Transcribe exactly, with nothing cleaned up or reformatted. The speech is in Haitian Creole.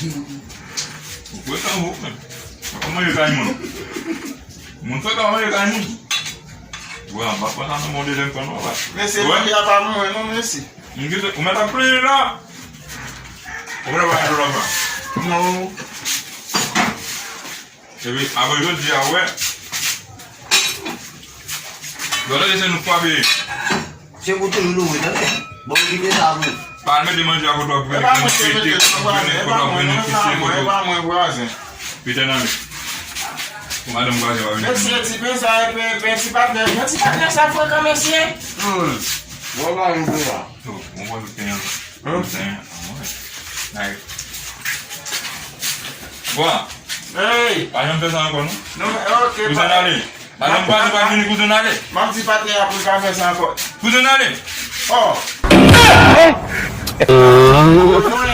Ou frekan, ou frekan. Ou frekan, ou frekan. Ou frekan, ou frekan. Bon, m pa pran sa nan men w dezyèm fwa non, papa. Mesye, mafya pa mouri non, mesye. M kite, ou mèt ap plenyen la. Ou mèt ap plenyen la. Non. Epi, apre jodi a, wè. Lòt ane se nou k pa peye. Se pou toujou louvri, tande. Bon, kite sa pou. Pa al mete manje a kote w ap vini, kote w ap vini, kote w ap vini, kote w ap vini. Pete nan li. Pou madanm vwazen pa vini. Mesye, ti pen sa, e pen, pen ti patnè. Yon ti patnè sa frekan, mesye. Hmm. Bon, ba, yon pen la. Oh, bon, bon, tout pen an. Hmm? Tout pen an, wè. Nice. Bon. Hey! Pa janm fè sa ankò, non? Non, men, ok, kouzen ale. Madanm pa, pa vini, kouzen ale. M ap di patnè a pou l pa fè sa ankò. Kouzen ale. Oh! Mwen.